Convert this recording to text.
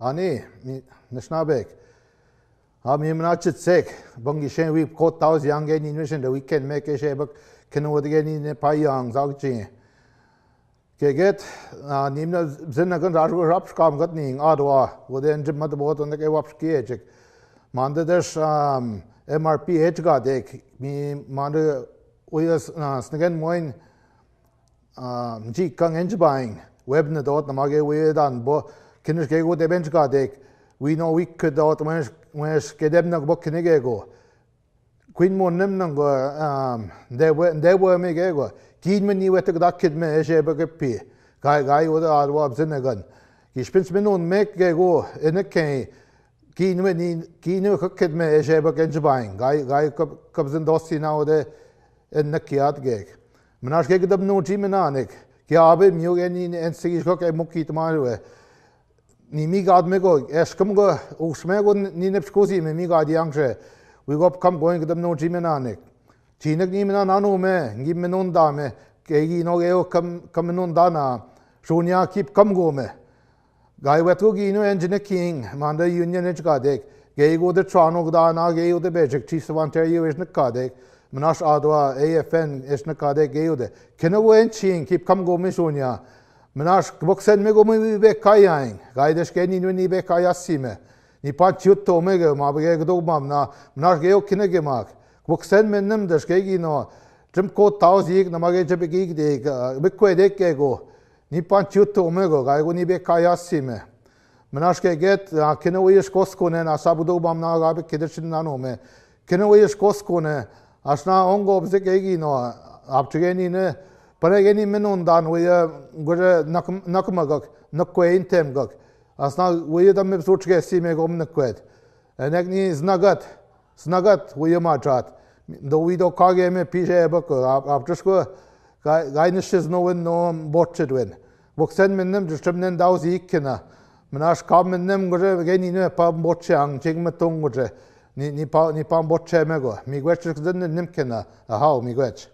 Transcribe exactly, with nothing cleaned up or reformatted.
Ani, mi, nishna bek. A mi mna chit sek, bangi shen wi ko taus yang ge ni nwe shen de weekend me ke she bak kenu wad ge ni ne pa yang zag chi. Ke get, a, ni mna zin na gan rap kam gat ni adwa, wo de en jim mat bot on de ke wap ki e chik. Mande des, um, M R P H ga dek, mi mande uyas, uh, snegen moin, um, ji kang enj baing, web ne dot na mage we dan bo, kinish ke go de bench ga dek, we no we could dot, when, when ke dem na bo kinege go. Queen mo nem nang go, um, de we, de we me ge go. Kin me ni we tek da kid me e she be ke pi. Gai, gai wo da adwa abzin gan. Ki spins me non me ge go, ene ke, kin me ni, kin me ke kid me e she be ke enj baing. Gai, gai kab, kabzin dosti na wo de, en na kiat ge. Mnash ke dab no ji me na nek. Ki abe mi ge ni en sigi ko ke mo kit ma we. Ni mi gad me go, eskam go, usme go ni ne pskozi me mi gad yang she. We go kam going dab no ji me na nek. Chinek ni me na nanu me, ngi me non da me. Ke gi no ge o kam, kam non da na. Shunya kip kam go me. Gai wet go gi no engine king, manda union e chka dek. Ge go de Toronto da na, ge go de Bejik, Chiefs of Ontario e chka dek. Mnash adwa, A F N e chka dek, ge go de. Kena go en ching, kip kam go me shunya. Mnash boksen me go me be kai aing. Gai de shke ni ni be kai asi me. Ni pa chut to me ge ma be ge do mam na. Mnash ge o kine ge mak. Boksen me nem de shke gi no. Trim ko taus yik na ma ge jab ge de. Be kwe de ke go. Ni pa chut to me go. Gai go ni be kai asi me. Mnash ke get, a, kene wo yesh kos kone na sabu do bam na ga be kede shin na no me. Kene wo yesh kos kone, asna ongo bze ke gi no, ap chige ni ne, pane ge ni me non dan wo ye, gure nak, nak magak, nak kwe in tem gak. Asna wo ye dam me bzu chige si me gom nak kwet. Enek ni znagat, znagat, wo ye ma chat. Do wi do ka ge me pi je bak, ap, ap chus ko, gai, gai ni shiz no wen no bot chid wen. Boksen men nem, just men dau zi kena. Mnash ka men nem gure ge ni ne pa bot chang, ching me tung gure. Ni, ni pa, ni pa bot che me go. Mi gwech chus den nem kena. Ahau, mi gwech.